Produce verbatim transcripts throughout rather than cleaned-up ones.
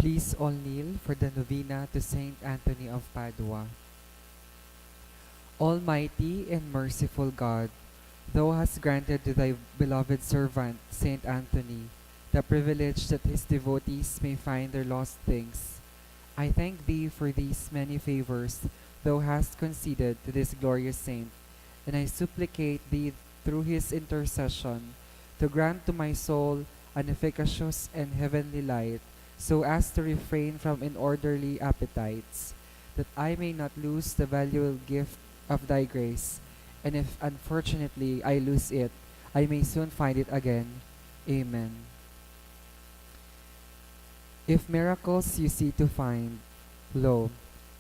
Please all kneel for the novena to Saint Anthony of Padua. Almighty and merciful God, Thou hast granted to Thy beloved servant, Saint Anthony, the privilege that his devotees may find their lost things. I thank Thee for these many favors Thou hast conceded to this glorious saint, and I supplicate Thee through his intercession to grant to my soul an efficacious and heavenly light, so as to refrain from inorderly appetites, that I may not lose the valuable gift of Thy grace, and if unfortunately I lose it, I may soon find it again. Amen. If miracles you see to find, lo,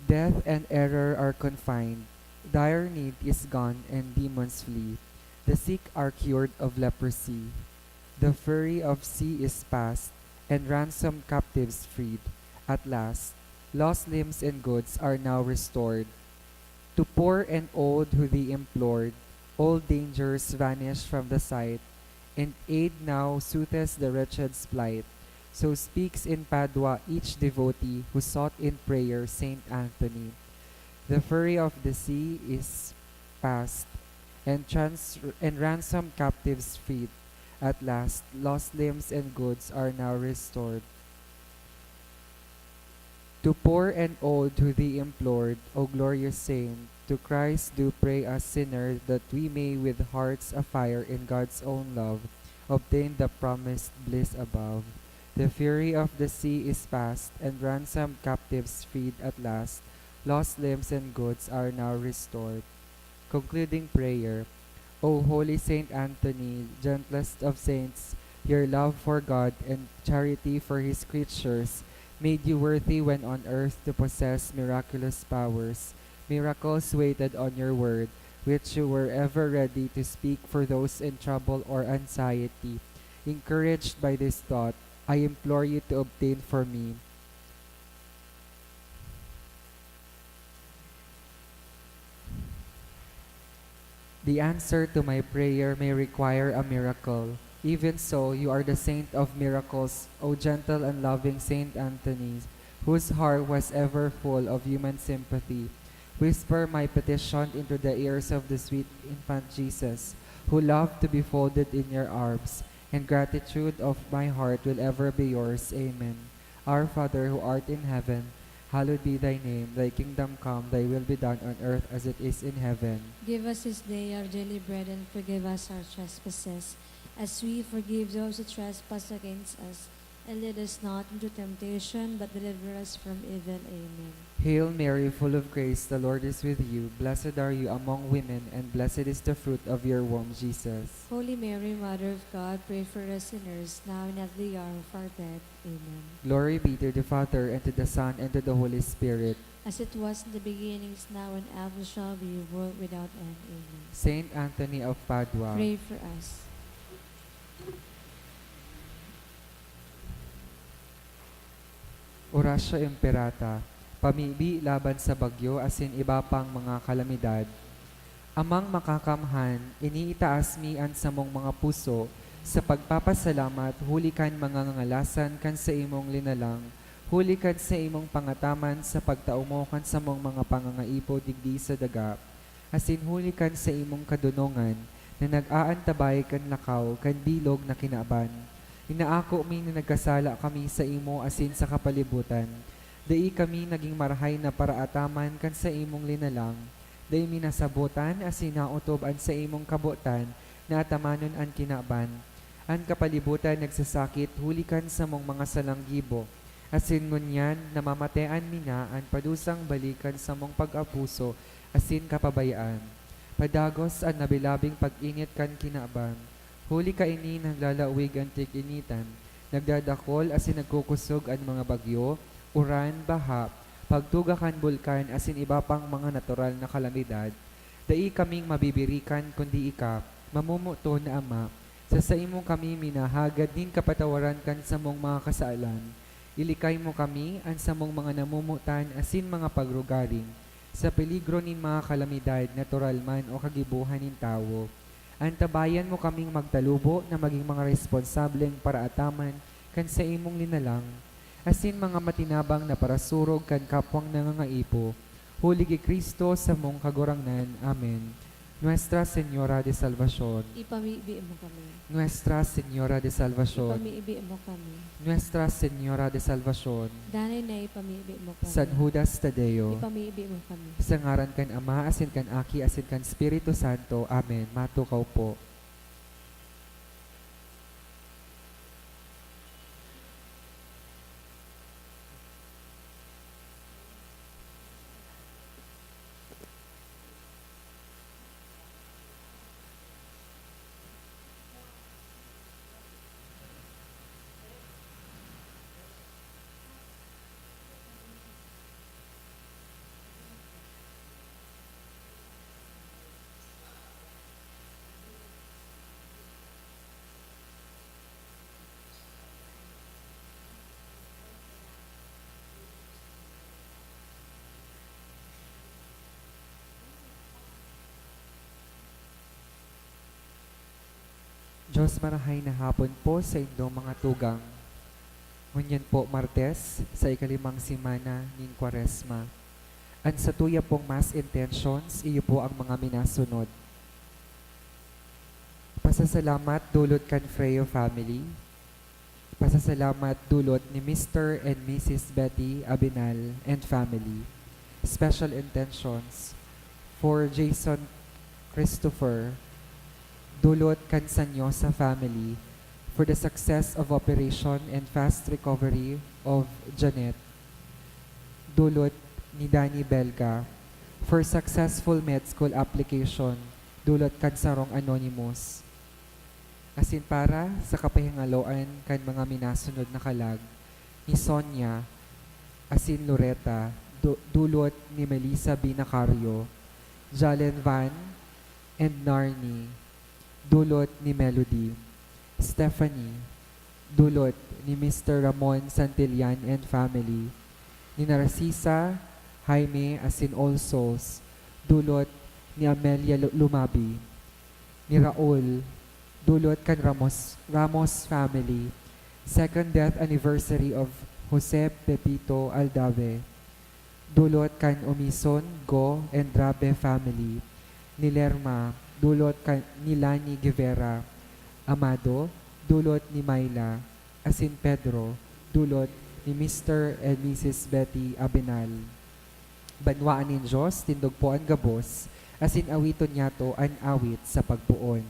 death and error are confined, dire need is gone, and demons flee. The sick are cured of leprosy. The fury of sea is past, and ransomed captives freed. At last, lost limbs and goods are now restored. To poor and old who Thee implored, all dangers vanish from the sight, and aid now soothes the wretched's plight. So speaks in Padua each devotee who sought in prayer Saint Anthony. The fury of the sea is past, and, trans- and ransomed captives freed. At last, lost limbs and goods are now restored. To poor and old who Thee implored, O glorious Saint, to Christ do pray us sinners, that we may, with hearts afire in God's own love, obtain the promised bliss above. The fury of the sea is past, and ransomed captives freed at last, lost limbs and goods are now restored. Concluding prayer. O Holy Saint Anthony, gentlest of saints, your love for God and charity for His creatures made you worthy when on earth to possess miraculous powers. Miracles waited on your word, which you were ever ready to speak for those in trouble or anxiety. Encouraged by this thought, I implore you to obtain for me The answer to my prayer may require a miracle. Even so, you are the saint of miracles, O gentle and loving Saint Anthony, whose heart was ever full of human sympathy. Whisper my petition into the ears of the sweet infant Jesus, who loved to be folded in your arms, and gratitude of my heart will ever be yours. Amen. Our Father who art in heaven, hallowed be thy name. Thy kingdom come, thy will be done on earth as it is in heaven. Give us this day our daily bread, and forgive us our trespasses, as we forgive those who trespass against us. And lead us not into temptation, but deliver us from evil. Amen. Hail Mary, full of grace, the Lord is with you. Blessed are you among women, and blessed is the fruit of your womb, Jesus. Holy Mary, Mother of God, pray for us sinners, now and at the hour of our death. Amen. Glory be to the Father, and to the Son, and to the Holy Spirit. As it was in the beginning, is now, and ever shall be, world without end. Amen. Saint Anthony of Padua. Pray for us. Oratio Imperata, pamibi laban sa bagyo asin iba pang mga kalamidad. Amang Makakamhan, iniitaas mi an samong mga puso sa pagpapasalamat huli kan mga ngangalasan kan saimong linalang, huli kan saimong pangataman sa pagtao mo kan samong mga pangangaipo digdi sa daga, asin huli kan saimong kadonongan na nag-aantabay kan lakaw kan bilog na kinaban. Inaako mi na nagkasala kami saimo asin sa kapalibutan. Dai kami nagin marahay na paraataman kan saimong linalang. Dai mi nasabotan asin naotob an saimong kabotan na atamanon an kinaban. An kapalibutan nagsasakit huli kan samong mga salang gibo, asin ngunyan namamatean mi na an padusang balik kan samong pag-abuso asin kapabayaan. Padagos an nabilabing pag-init kan kinaban. Huli kaini naglalawig an tig-initan, nagdadakol asin nagkukosog an mga bagyo, uran, baha, pagtuga kan bulkan asin iba pang mga natural na kalamidad. Dai kaming mabibirikan kundi ika, mamomoton na Ama. Sa saimo kami minahagad nin kapatawaran kan samong mga kasalan. Ilikay mo kami, an samong mga namomotan asin mga pagrugaring, sa peligro nin mga kalamidad, natural man o kagibohan nin tawo. Antabayan mo kaming magtalubo na magin mga responsableng paraataman kan saimong linalang. asin mga matinabang na parasurog kan kapwang nangangaipo, huli ki Cristo samong Kagurangnan. Amen. Nuestra Señora de Salvacion. Ipamibi mo kami. Nuestra Señora de Salvacion. Ipamibi mo kami. Nuestra Señora de Salvacion. Danay na ipamibi mo kami. San Judas Tadeo. Ipamibi mo kami. Sa ngaran kan Ama, asin kan Aki, asin kan Espiritu Santo. Amen. Matukaw po. Diyos, marahay na hapon po sa indong mga tugang. Ngunyan po, Martes, sa ikalimang semana nin Kwaresma. An satuya pong Mass intentions, iyo po ang mga minasunod. Pasasalamat dulot kan Freo family. Pasasalamat dulot ni Mister and Missus Betty Abinal and family. Special intentions for Jason Christopher, dulot kan Sanyosa family, for the success of operation and fast recovery of Janet, dulot ni Danny Belga, for successful med school application, dulot kan sarong anonymous. Asin para sa kapahingaloan kan mga minasunod na kalag, ni Sonia asin Loreta, du-, dulot ni Melissa Binacario, Jalen Van and Narnie, dulot ni Melody, Stephanie, dulot ni Mister Ramon Santillan and family, ni Narcisa, Jaime asin All Souls, dulot ni Amelia Lu-, Lumabi, ni Raul, dulot kan Ramos, Ramos family, second death anniversary of Jose Pepito Aldave, dulot kan Omison, Go, and Rabe family, ni Lerma, dulot kan, ni Lani Guevara, Amado, dulot ni Myla, asin Pedro, dulot ni Mister and Missus Betty Abenal. Banwaan nin Dios, tindog po an gabos, asin awiton niyato an awit sa pagpoon.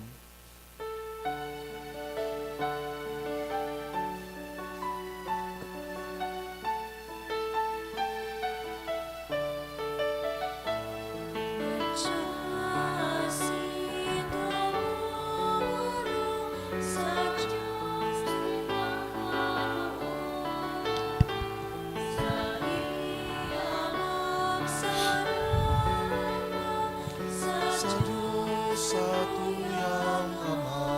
Sa Dios, satuyang Ama.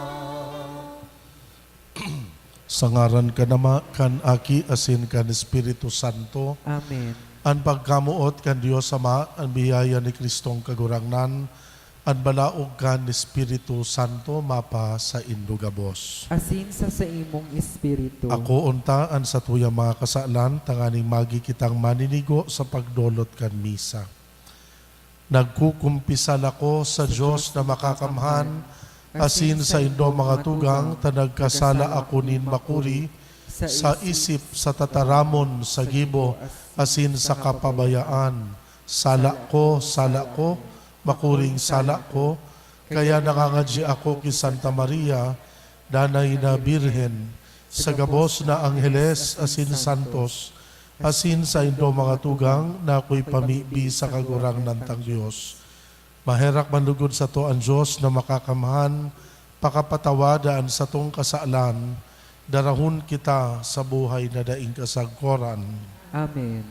Sa ngaran kan Ama, kan Aki, asin kan Espiritu Santo. Amen. An pagkamoot kan Dios Ama, an biyaya ni Cristong Kagurangnan, an balaog kan Espiritu Santo mapasaindo gabos. Asin sa saimong espiritu. Akoon ta an satuyang mga kasalan, tanganing magi kitang maninigo sa pagdolot kan misa. Nagkukumpisal ako sa Dios na makakamhan, asin saindo mga tugang, ta nagkasala ako nin makuri, sa isip, sa tataramon, sa gibo, asin sa kapabayaan. Sala ko, sala ko, makuring sala ko. Kaya nangangadyi ako ki Santa Maria, Danay na Birhen, sa gabos na angheles asin santos, asin saindo mga tugang na ako'y pamibi sa Kagurangnan tang Dios. Maherak man lugod sato an Dios na makakamhan, pakapatawada an satong kasalan, darahon kita sa buhay na daing kasagkoran. Amen.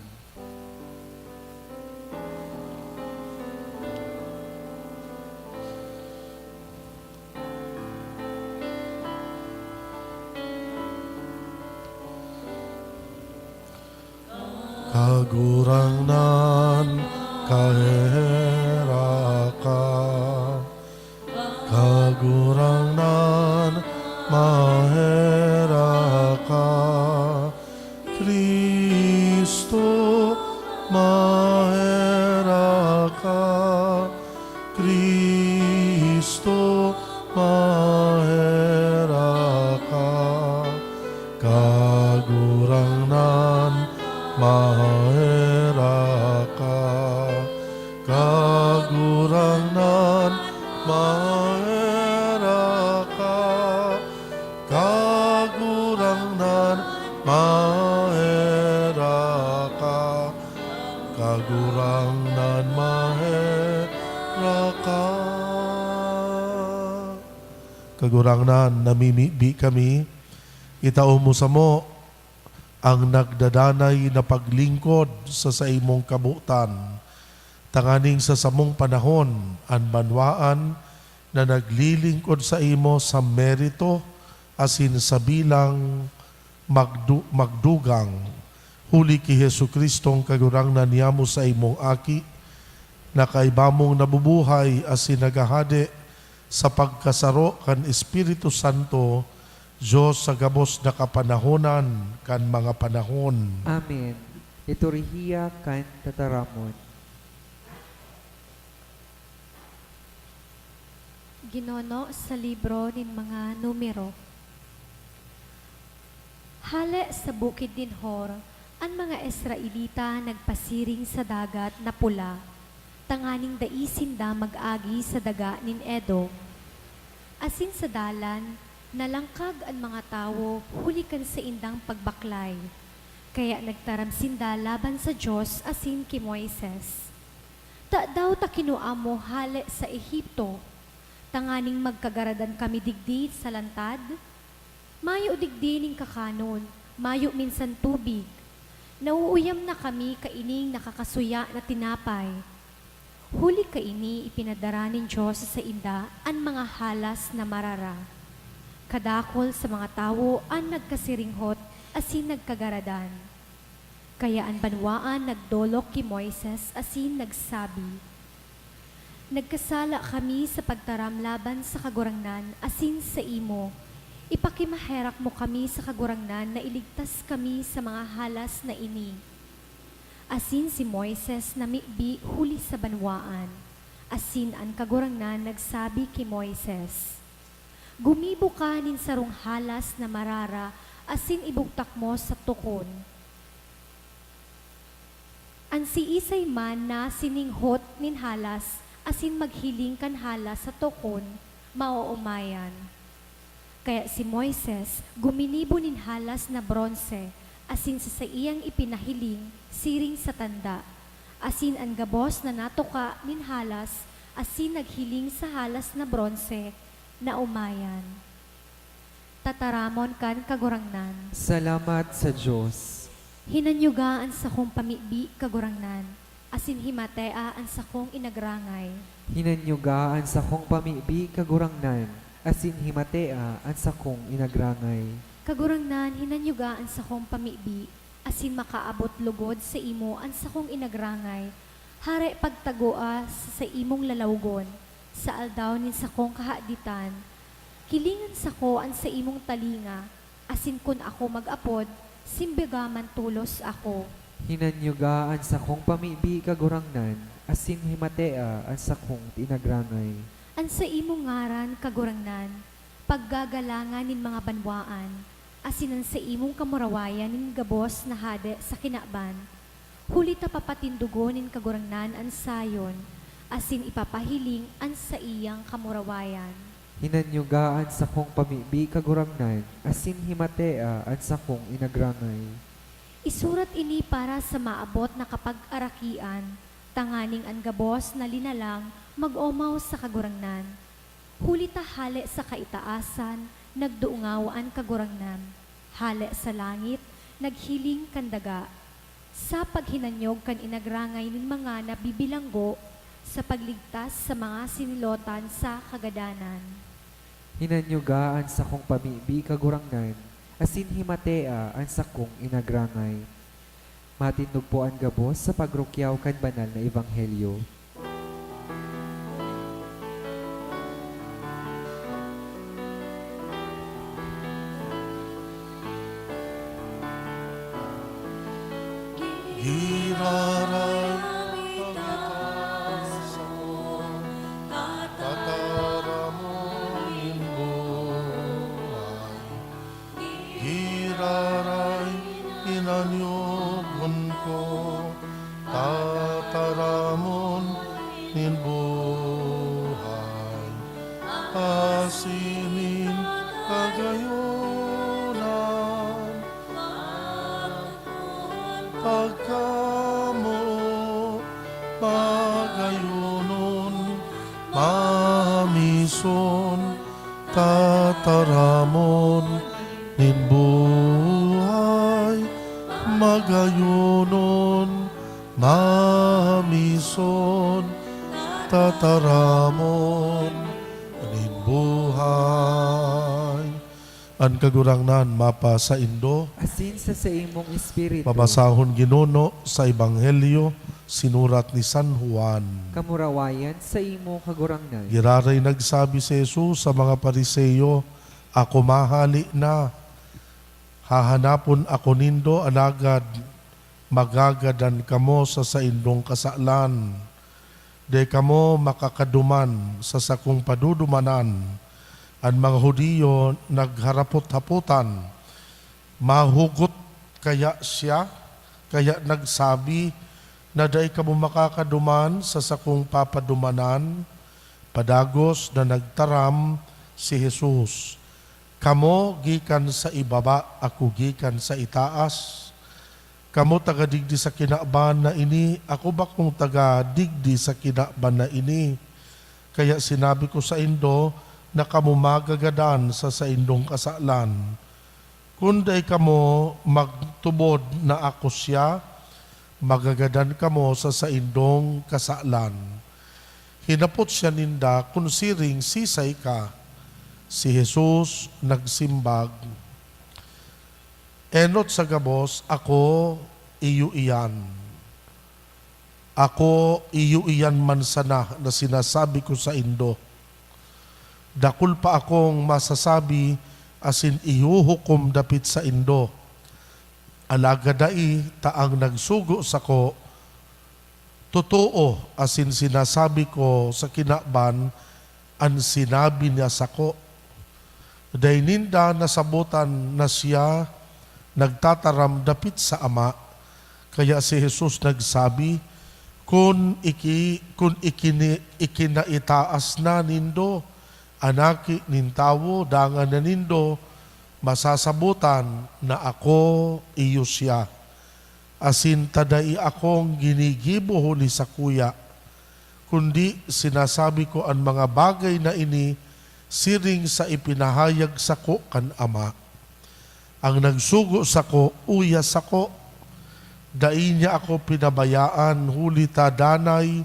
Kagurangnan, kaheraka. Kagurangnan, maheraka. Kagurangnan, maherak ka. Kagurangnan, maherak ka. Kagurangnan, maherak ka. Kagurangnan, maherak ka. Kagurangnan, namimibi kami, itao mo samo ang nagdadanay na paglingkod sa saimong kabotan, tanganing sa samong panahon, an banwaan na naglilingkod saimo sa merito asin sa bilang magdu-, magdugang, huli ki Jesu-Cristong Kagurangnan, nyamo saimong Aki, na kaiba mong nabubuhay asin naghahade sa pagkasaro kan Espiritu Santo, Dios sa gabos na kapanahonan kan mga panahon. Amen. Liturhiya kan Tataramon. Ginono sa libro nin mga Numero. Hale sa bukid nin Hor, an mga Israelita nagpasiring sa Dagat na Pula, tanganing dai sinda mag-agi sa daga nin Edom. Asin sa dalan, nalangkag an mga tawo huli kan saindang pagbaklay. Kaya nagtaram sinda laban sa Dios asin ki Moises, "Tadaw ta kinua mo hale sa Egipto, tanganing magkagaradan kami digdi sa lantad? Mayo digdi nin kakanon, mayo minsan tubig. Nauuyam na kami kaining nakakasuya na tinapay." Huli kaini, ipinadara nin Dios sa sainda an mga halas na marara. Kadakul sa mga tawo an nagkasiringhot asin nagkagaradan. Kaya an banwaan nagdolok ki Moises asin nagsabi, "Nagkasala kami sa pagtaram laban sa Kagurangnan asin saimo. Ipakimaherak mo kami sa Kagurangnan na iligtas kami sa mga halas na ini." Asin si Moises namibi huli sa banwaan, asin an Kagurangnan nagsabi ki Moises, "Gumibo ka nin sarong halas na marara asin ibugtak mo sa tokon. An siisay man na sininghot nin halas asin maghiling kan halas sa tokon, maoomayan." Kaya si Moises guminibo nin halas na bronse asin sa saiyang ipinahiling siring sa tanda, asin an gabos na natuka nin halas asin naghiling sa halas na bronse, naomayan. Tataramon kan Kagurangnan. Salamat sa Dios. Hinanyuga an sakong pamibi, Kagurangnan, asin himatea an sakong inagrangay. Hinanyuga an sakong pamibi, Kagurangnan, asin himatea an sakong inagrangay. Kagurangnan, hinanyuga an sakong pamibi, asin makaabot logod saimo an sakong inagrangay. Hare pagtagoa sa saimong lalawgon, sa aldaw nin sakong kahaditan. Kilingan sako an saimong talinga, asin kun ako mag-apod, simbiga man tolos ako. Hinanyuga an sakong pamibi, Kagurangnan, asin himatea an sakong inagrangay. An saimong ngaran, Kagurangnan, paggagalangan nin mga banwaan, asin an saimong kamurawayan nin gabos na hade sa kinaban. Huli ta papatindogon nin Kagurangnan an Sion, asin ipapahiling an saiyang kamurawayan. Hinanyuga an sakong pamibi, Kagurangnan, asin himatea an sakong inagrangay. Isurat ini para sa maabot na kapag-arakian, tanganing an gabos na linalang mag-omaw sa Kagurangnan. Huli ta hale sa kaitaasan nagdungaw an Kagurangnan, hale sa langit naghiling kan daga, sa paghinanyog kan inagrangay nin mga nabibilanggo sa pagligtas sa mga sinilotan sa kagadanan. Hinanyuga an sakong pamibi, Kagurangnan, asin himatea an sakong inagrangay. Matindog po an gabos sa pagrukyaw kan banal na ebanghelyo. Giraray ta sa tataramon nin buhay. Aray, inanyogon ko, tataramon nin buhay, asin nin kagayonan. Pagkamo magayonon, mamison, tataramon nin buhay, magayonon, mamison, tataramon nin buhay. An Kagurangnan mapasaindo. Asin sa saimong espiritu. Babasahon, Ginoo, sa Ebanghelyo sinurat ni San Juan. Kamurawayan saimo, Kagurangnan. Giraray nagsabi si Jesus sa mga Fariseo, "Ako mahale na. Hahanapon ako nindo, alagad magagadan kamo sa saindong kasalan. Dai kamo makakaduman sa sakong padudumanan." An mga Judio nagharapot-hapotan, mahugot kaya siya, kaya nagsabi na dai kamo makakaduman sa sakong papadumanan. Padagos na nagtaram si Jesus, "Kamo gikan sa ibaba, ako gikan sa itaas. Kamo taga digdi sa kinaban na ini, ako bakong taga digdi sa kinaban na ini. Kaya sinabi ko saindo na kamo magagadan sa saindong kasalan. Kun dai kamo magtubod na ako siya, magagadan kamo sa saindong kasalan." Hinapot siya ninda kun siring sisay ka. Si Jesus nagsimbag, "Enot sa gabos, ako iyo iyan. Ako iyo iyan man sana na sinasabi ko saindo. Dakul pa akong masasabi asin ihuhukom dapit saindo. Alagad dai ta an nagsugo sako, totoo, asin sinasabi ko sa kinaban an sinabi niya sako." Dai ninda nasabotan na siya nagtataram dapit sa Ama. Kaya si Jesus nagsabi, "Kun iki-, kun ikini-, ikinaitaas na nindo an Aki nin Tawo, dangan na nindo masasabotan na ako iyo siya. Asin ta dai akong ginigibo huli sakuya, kundi sinasabi ko an mga bagay na ini siring sa ipinahayag sako kan Ama. An nagsugo sako, uya sako. Dai niya ako pinabayaan, huli ta danay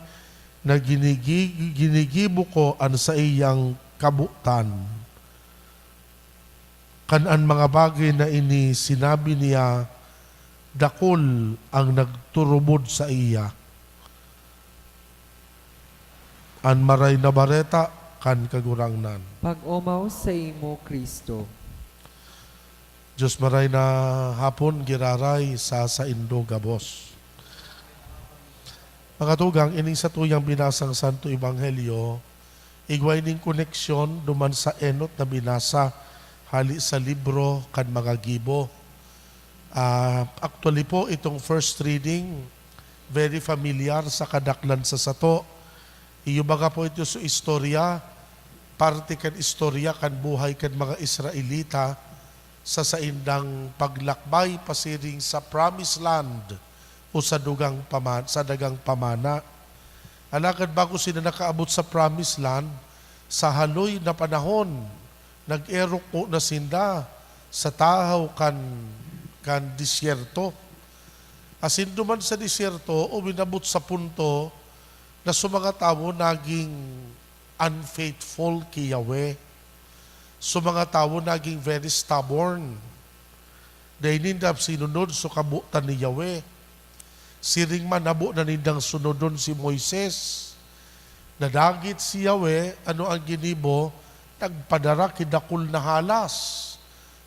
na ginigi-, ginigibo ko an saiyang kabotan." Kan an mga bagay na ini sinabi niya, dakul an nagturubod saiya. An Maray na Bareta kan Kagurangnan. Pag-omaw saimo, Cristo. Dios, maray na hapon, giraray sa saindo gabos. Mga tugang, ining satuyang binasang Santo Ebanghelyo, igwa ning koneksyon duman sa enot na binasa hali sa libro kan mga gibo. Ah, actually po, itong first reading, very familiar sa kadaklan sa sato. Iyo baga po ito sa istorya, parte kan istorya kan buhay kan mga Israelita sa saindang paglakbay pasiring sa Promised Land o sa dugang pama-, sa dagang pamana. Alagad bago sinda nakaabot sa Promised Land, sa haloy na panahon, nag-erok po na sinda sa tahaw kan, kan disyerto. Asin duman sa disyerto, uminabot sa punto na sa mga tawo naging unfaithful ki Yahweh. Sa mga tawo naging very stubborn. Dai ninda sinunod sa kabotan ni Yahweh. Siring man, habo na nindang sunodon si Moises. Nadagit si Yahweh, ano ang ginibo? Nagpadara ki dakul na halas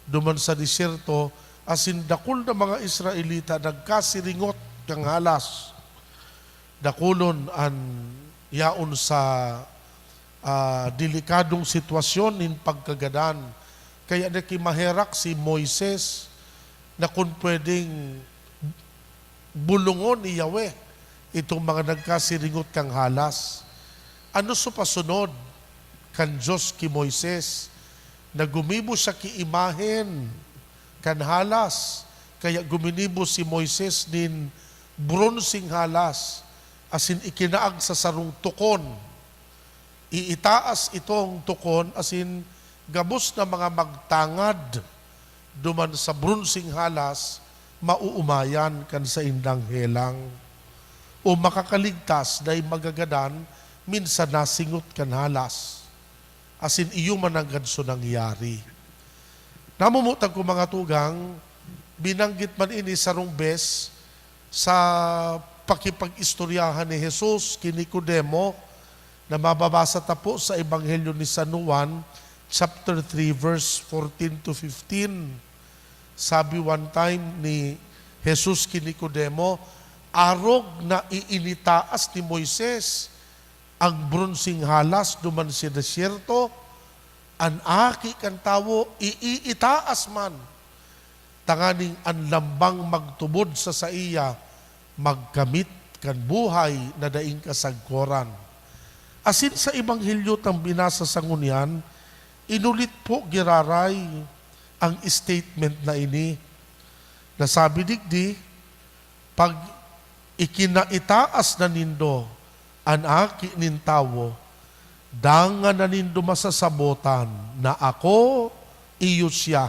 duman sa disyerto, asin dakul na mga Israelita nagkasiringot kan halas. Dakulon an yaon sa, ah, delikadong sitwasyon nin pagkagadan. Kaya nakimaherak si Moises na kun pwedeng bulongon ni Yahweh itong mga nagkasiringot kan halas. Ano so pasunod kan Dios ki Moises? Na gumibo siya ki imahen kan halas, kaya guminibo si Moises nin bronseng halas, asin ikinaag sa sarong tukon. Iitaas itong tukon asin gabos na mga magtangad duman sa bronseng halas, mauumayan kan saindang helang, o makakaligtas dai magagadan minsan nasingot kan halas, asin iyo man nanggad so nangyari. Namumutan ko, mga tugang, binanggit man ini sarong bes sa pakipag-istoryahan ni Jesus ki Nicodemo na mababasa ta po sa Ebanghelyo ni San Juan, chapter three, verse fourteen to fifteen. Sabi one time ni Jesus ki Nicodemo, "Arog na iinitaas ni Moises ang bronseng halas duman sa desyerto, an Aki kan Tawo iiitaas man, tanganing an lambang magtubod sa saiya magkamit kan buhay na daing kasagkoran." Asin sa Ebanghelyo tang binasa sa ngunyan, inulit po giraray ang statement na ini. Nasabi digdi, "Pag ikinaitaas na nindo an Aki nin Tawo, dangan na nindo masasabotan na ako iyo siya,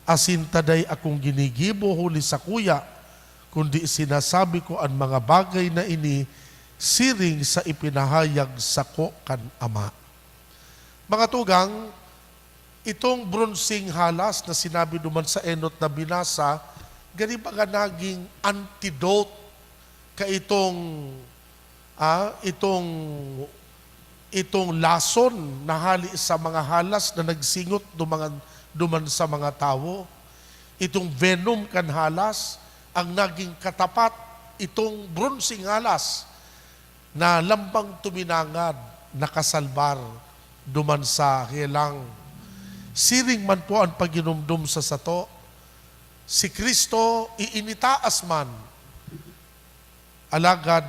asin ta dai akong ginigibo huli sakuya, kundi sinasabi ko an mga bagay na ini siring sa ipinahayag sako kan Ama." Mga tugang, itong bronseng halas na sinabi duman sa enot na binasa, gani baga naging antidote ka itong, ah, itong, itong lason na hali sa mga halas na nagsingot duman, duman sa mga tawo. Itong venom kan halas, ang naging katapat, itong bronseng halas na lambang tuminangad, nakasalbar duman sa helang. Siring man po an paghinumdom sa sato. Si Cristo iinitaas man, alagad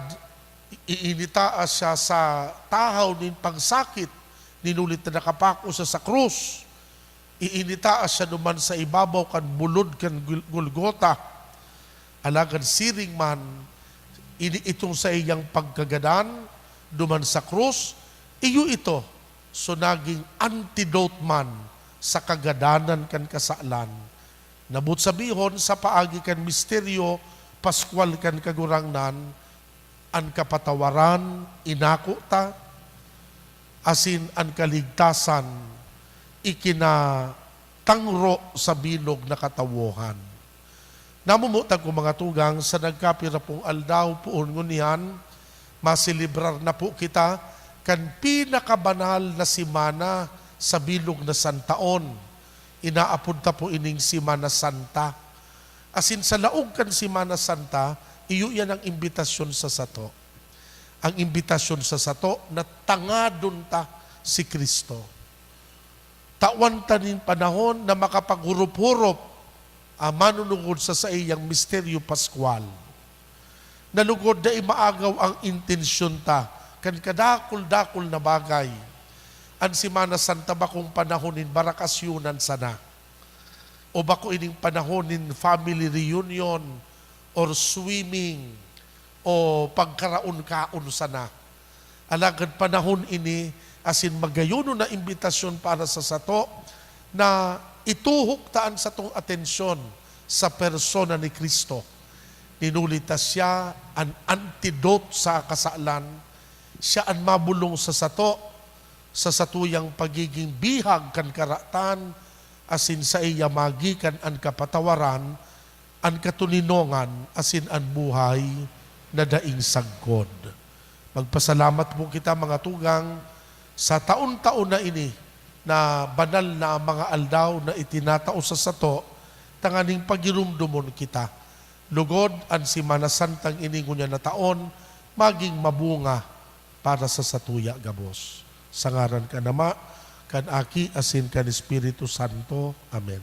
iinitaas siya sa tahaw nin pagsakit, nin huli ta nakapako siya sa krus. Iinitaas siya duman sa ibabaw kan bulod kan Gol-, Golgota. Alagad siring man, ini itong saiyang pagkagadan duman sa krus, iyo ito so naging antidote man sa kagadanan kan kasalan. Nabot sabihon, sa paagi kan misteryo paskwal kan Kagurangnan, an kapatawaran inako ta, asin an kaligtasan ikinatangro sa bilog na katawohan. Namumutan ko, mga tugang, sa nagkapira pong aldaw, poon ngunyan, maselebrar na po kita kan pinakabanal na semana sa bilog na santaon. Inaapod ta po ining Semana Santa. Asin sa laog kan Semana Santa, iyo iyan ang imbitasyon sa sato. Ang imbitasyon sa sato na tangadon ta si Cristo. Tawan ta nin panahon na makapaghurup-hurup ang manunungod sa saiyang misteryo paskwal. Na lugod dai maagaw ang intensyon ta kan kadakul-dakul na bagay. An Semana Santa bakong panahon nin barakasyonan sana, o bako ining panahon nin family reunion or swimming o pagkaraon-kaon sana. Alagad panahon ini asin magayonon na imbitasyon para sa sato na ituhok ta an satong atensyon sa persona ni Cristo. Dinuli ta siya an antidote sa kasalan. Siya an mabolong sa sato, sa satuyang pagiging bihag kan karatan, asin saiya magikan an kapatawaran, an katoninongan, asin an buhay na daing sagkod. Magpasalamat po kita, mga tugang, sa taon-taon na ini na banal na mga aldaw na itinatao sa sato tanganing pagirumdomon kita. Lugod, an Semana Santang ini ngunyan na taon magin mabunga para sa satuya gabos. Sa ngaran kan Ama, kan Aki, asin kan Espiritu Santo. Amen.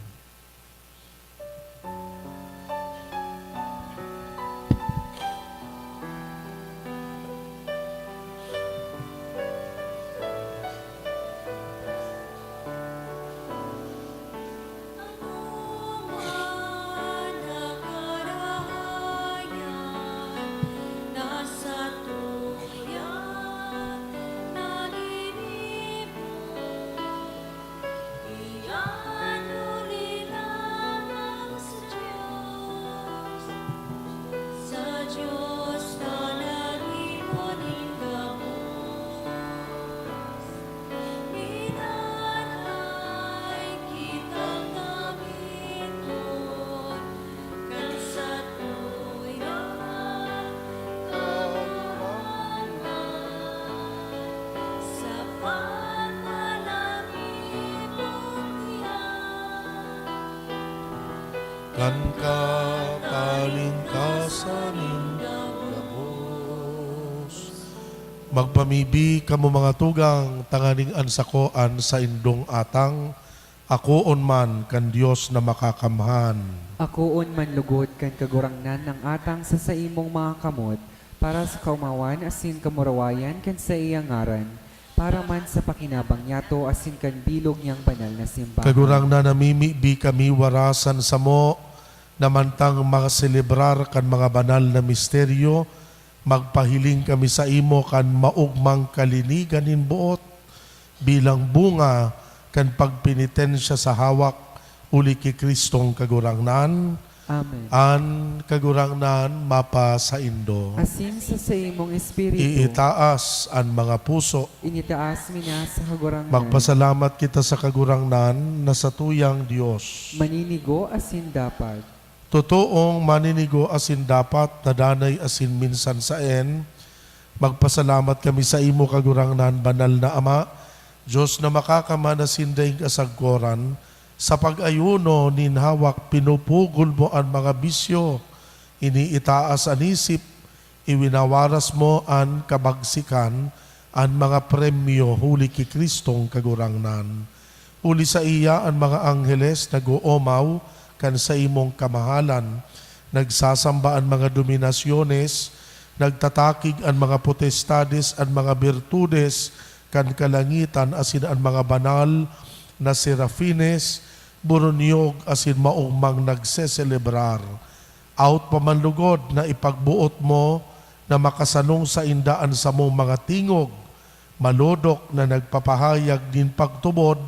Dios na nagipon nin gabos, minanay kitang gamiton kan satuyang kagurangnan sa pagpalagipon niya. Kan katalingkasan nin gabos. Magpamibi kamo, mga tugang, tanganing an sako an saindong atang, akoon man kan Dios na Makakamhan. Akoon man lugod kan Kagurangnan an atang sa saimong mga kamot, para sa kaomawan asin kamurawayan kan saiyang ngaran, para man sa pakinabang niyato asin kan bilog niyang banal na simbahan. Kagurangnan, namimibi kami warasan samo na mantang maselebrar kan mga banal na misteryo, magpahiling kami saimo kan maogmang kalinigan nin boot, bilang bunga kan pagpenitensya sa hawak, huli ki Kristong Kagurangnan. Amen. An Kagurangnan mapasaindo. Asin sa saimong espiritu. Iitaas an mga puso. Initaas mi na sa Kagurangnan. Magpasalamat kita sa Kagurangnan na satuyang Dios. Maninigo asin dapat. Totoong maninigo asin dapat na danay asin minsan saen, magpasalamat kami saimo, Kagurangnan, Banal na Ama, Dios na Makakamhan asin daing kasagkoran, sa pag-ayuno nin hawak pinupugol mo an mga bisyo, iniitaas an isip, iwinawaras mo an kabagsikan, an mga premyo huli ki Kristong Kagurangnan. Huli saiya an mga angheles nag-oomaw kan saimong kamahalan, nagsasamba an mga dominasyones, nagtatakig an mga potestades, an mga birtudes kan kalangitan asin an mga banal na serafines, buronyog asin maogmang nagseselebrar. Awot pa man lugod na ipagboot mo na makasanong sainda an samong mga tingog, malodok na nagpapahayag nin pagtubod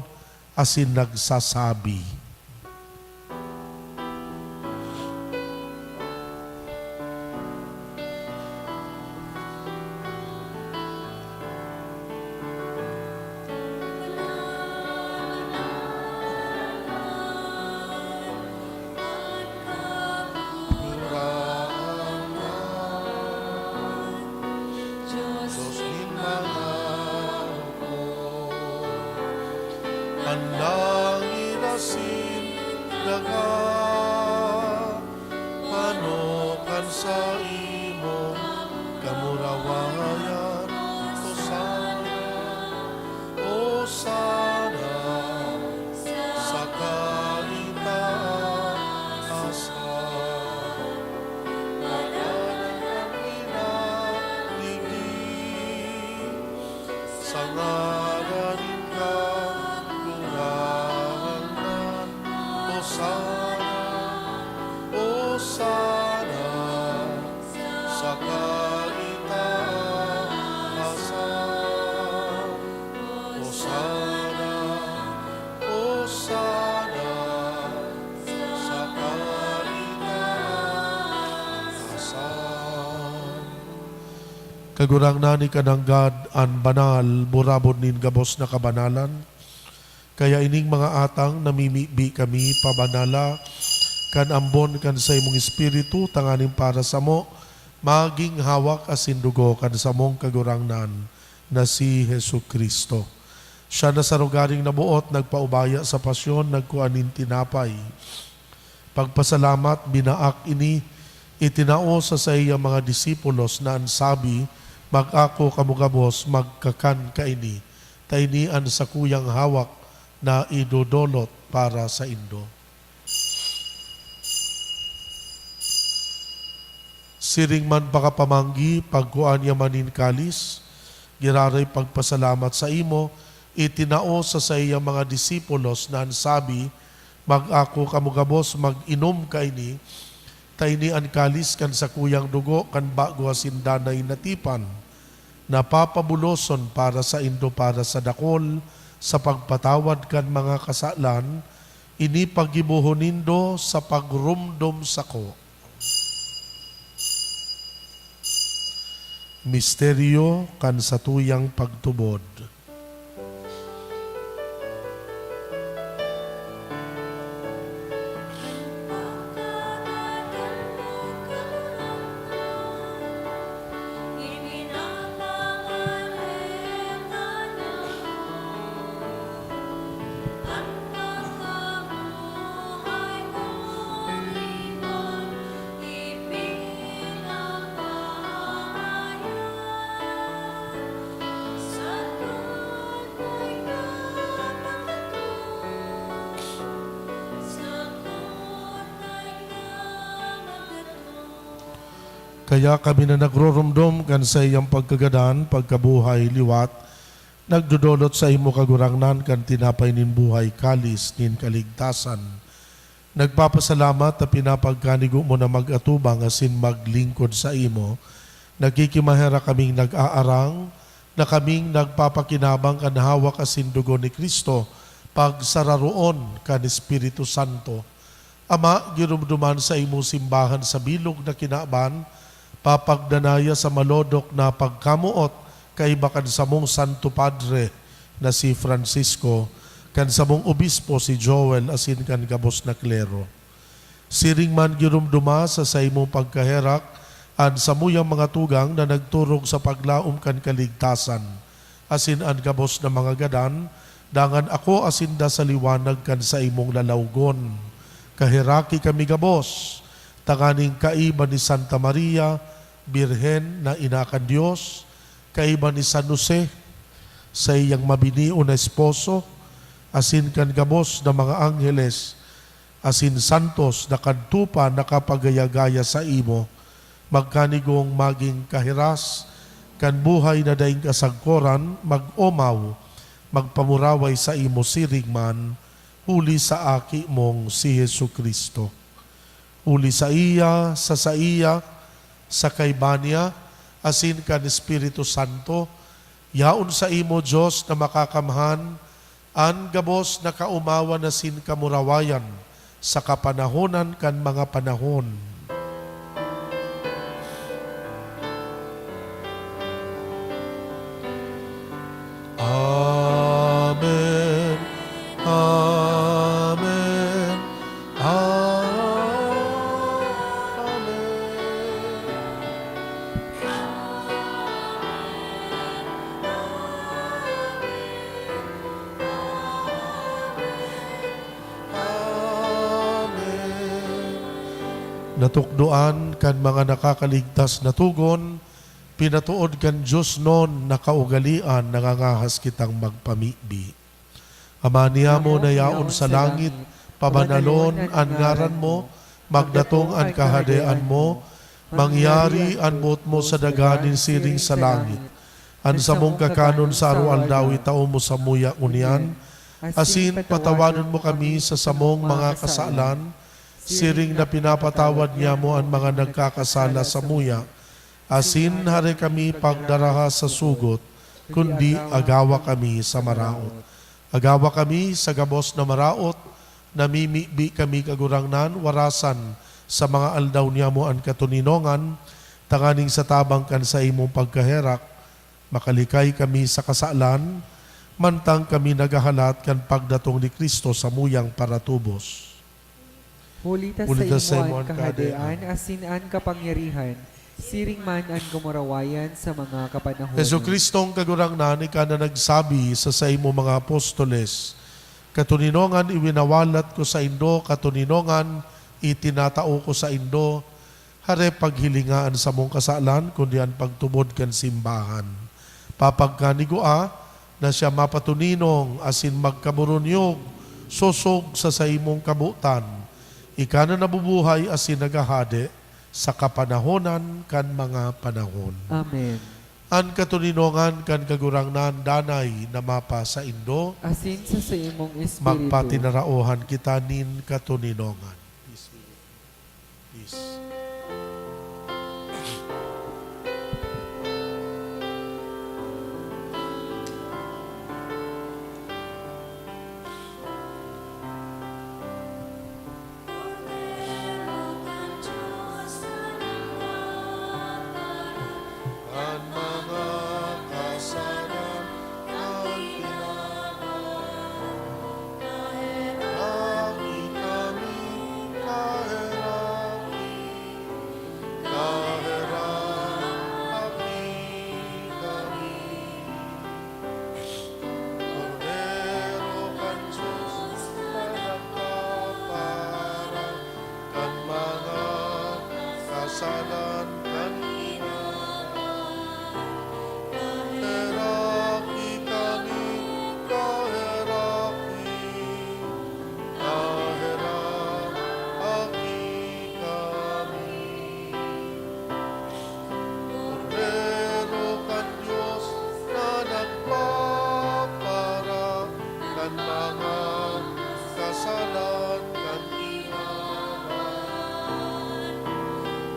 asin nagsasabi, Kagurangnan, Dios nin mga hukot, an langit asin daga, panokan saimong kamurawayan. Hosana, Hosana sa kaitaasan. Ngaranan an Minadigdi, sa ngaran nin Kagurangnan. Hosana, Hosana sa kaitaasan. Hosana, Hosana sa kaitaasan. Kagurangnan, ika nanggad an banal, burabod nin gabos na kabanalan. Kaya ining mga atang namimibi kami, pabanala kan ambon kan saimong Espiritu, tanganing para samo, magin hawak asin dugo kan samong Kagurangnan na si Jesu-Cristo. Siya na sa rogaring naboot, nagpaubaya sa pasyon, nagkua nin tinapay. Pagpasalamat, binaak ini, itinao sa saiyang mga disipulos na an sabi, "Mag-ako kamo gabos, magkakan kaini, ta ini an sakuyang hawak na idodolot para saindo." Siring man pakapamanggi, pagkua niya man nin kalis, giraray pagpasalamat saimo, itinao sa saiyang mga disipulos na an sabi, "Mag-ako kamo gabos, mag-inom kaini, ta ini an kalis kan sakuyang dugo kan bago asin danay na tipan, na papabuloson para saindo para sa dakol sa pagpatawad kan mga kasalan. Ini paggibohon nindo sa pagromdom sako." Misteryo kan satuyang pagtubod. Kaya kami na nagroromdom kan saiyang pagkagadan, pagkabuhay, liwat, nagdodolot saimo, Kagurangnan, kan tinapay nin buhay, kalis nin kaligtasan. Nagpapasalamat ta pinapagkanigo mo na mag-atubang asin maglingkod saimo. Nagkikimaherak kaming nag-aarang na kaming nagpapakinabang kan hawak asin dugo ni Cristo, pagsararoon kan Espiritu Santo. Ama, giromdoman saimo simbahan sa bilog na kinaban, papagdanaya sa malodok na pagkamoot kaiba kan samong Santo Padre na si Francisco, kan samong obispo si Joel, asin kan gabos na klero. Siring man, giromdoma sa saimong pagkaherak an samuyang mga tugang na nagturog sa paglaom kan kaligtasan, asin an gabos na mga gadan, dangan akoa sinda sa liwanag kan saimong lalawgon. Kaheraki kami gabos, tanganing kaiba ni Santa Maria, Birhen na ina kan Dios, kaiba ni San Jose, saiyang mabinion na esposo, asin kan gabos na mga angheles asin santos na kadto pa nakapagaya-gaya saimo, magkanigong magin kahiras kan buhay na daing kasagkoran, mag-omaw, magpamuraway saimo siring man, huli sa Aki mong si Jesu-Cristo. Huli saiya, sa saiya, sa kaiba niya, asin kan Espiritu Santo, yaon saimo, Dios na makakamhan, an gabos na kaomawan asin kamurawayan sa kapanahonan kan mga panahon. Amen. Amen. Amen. Amen. Natukdoan kan mga nakakaligtas na togon, pinatood kan Dios non na kaugalean nangangahas kitang magpamibi. Ama niamo na yaon sa langit, pabanalon an ngaran mo, magdatong an kahadean mo, mangyari an boot mo sa daga nin siring sa langit. An samong kakanon sa aroaldaw itao mo samuya ngunyan, asin patawadon mo kami sa samong mga kasalan, siring na pinapatawad niamo an mga nagkakasala samuya. Asin hare kami pagdaraha sa sugot, kundi agawa kami sa maraot. Agawa kami sa gabos na maraot, namimibi kami, Kagurangnan, warasan sa mga aldaw niamo an katoninongan, tanganing sa tabang kan saimong pagkaherak, makalikay kami sa kasalan, mantang kami naghahalat kan pagdatong ni Cristo samuyang paratubos. Huli ta Huli ta saimo saimo an an kahadean, kahadean. Asin an kapangyarihan, siring man an kamurawayan sa mga kapanahonan. Jesu-Cristong Kagurangnan, ika na nagsabi sa saimo mga apostoles, "Katoninongan iwinawalat ko saindo, katoninongan itinatao ko saindo." Hare paghilinga an samong kasalan, kundi an pagtubod kan simbahan. Papagkanigua na siya mapatoninong asin magkaburunyog sosog sa saimong kabotan. Ika na nabubuhay asin naghahade sa kapanahonan kan mga panahon. Amen. An katoninongan kan Kagurangnan danay na mapasaindo. Asin sa saimong espiritu. Magpatinaraohan kita nin katoninongan. Peace. An Talan kan Heraki kami, kaheraki, kaheraki kami. Kordero kan Dios na nagpapara kan mga kasalan kan ibabaw.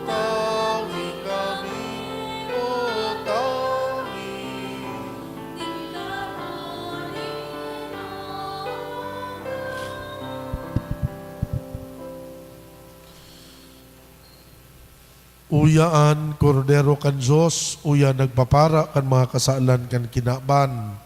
Tawi kami, O tawi. Uya an Kordero kan Dios, uya nagpapara kan mga kasalan kan kinaban.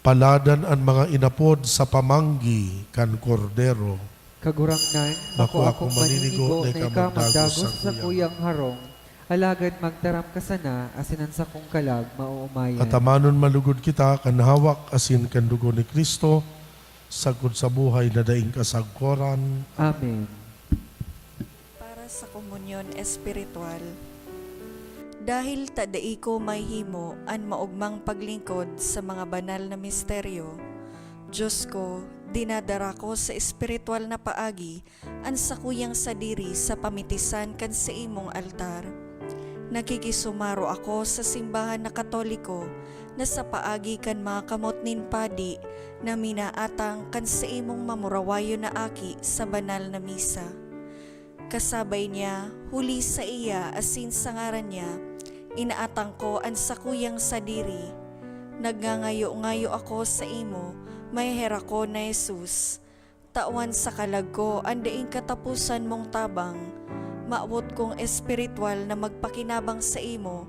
Paladan an mga inapod sa pamanggi kan Kordero. Kagurangnan, bako akong maninigo na ika magdagos sa sakuyang harong, alagad magtaram ka sana, asin an sakong kalag maoomayan. Atamanon malugod kita kan hawak asin kan dugo ni Cristo, sagkod sa buhay na daing kasagkoran. Amen. Para sa komunyon espiritual. Dahil ta dai ko mahihimo an maogmang paglingkod sa mga banal na misteryo, Diyos ko, dinadara ko sa espiritual na paagi an sakuyang sadiri sa pamitisan kan saimong altar. Nakikisumaro ako sa simbahan na Katoliko na sa paagi kan mga kamot nin padi na minaatang kan saimong mamurawayon na aki sa banal na misa. Kasabay niya, huli saiya asin sa ngaran niya, inaatang ko an sakuyang sadiri. Nagngangayo-ngayo ako saimo, maheherak ko na Jesus. Tawan sa kalag ko an daing kataposan mong tabang. Mawot kong espiritual na magpakinabang saimo,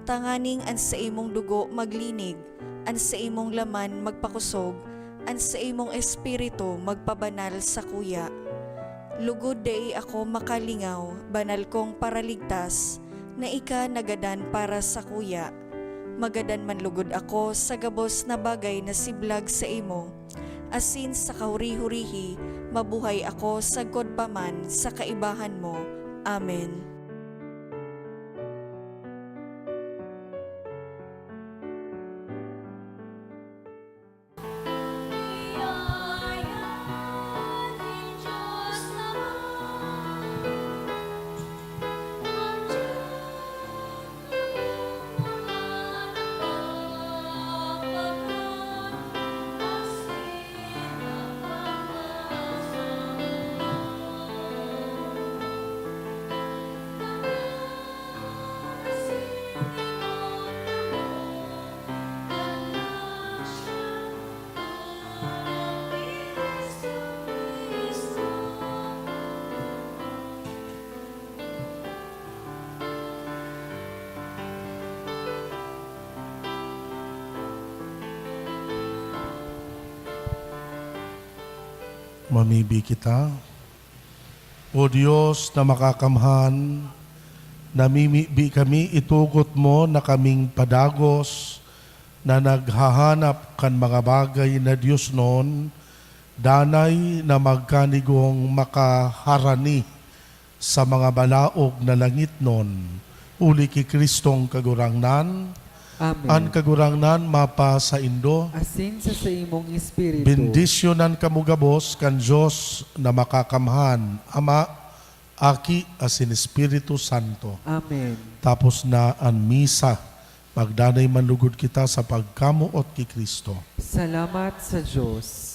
tanganing an saimong dugo maglinig, an saimong laman magpakosog, an saimong espiritu magpabanal sakuya. Lugod dai ako makalingaw, banal kong Paraligtas, na ika nagadan para sakuya. Magadan man lugod ako sa gabos na bagay na siblag saimo, asin sa kahuri-hurihi mabuhay ako sagkod pa man sa kaibahan mo. Amen. Mamibi kita. O Dios na makakamhan, namimibi kami, itugot mo na kaming padagos na naghahanap kan mga bagay na diosnon, danay na magkanigong makaharani sa mga balaog na langitnon, huli ki Cristong Kagurangnan. Amen. An Kagurangnan mapasaindo. Asin sa saimong espiritu. Bendisyonan kamo gabos kan Dios na makakamhan, Ama, Aki, asin Espiritu Santo. Amen. Tapos na an misa, magdanay man lugod kita sa pagkamoot ki Cristo. Salamat sa Dios.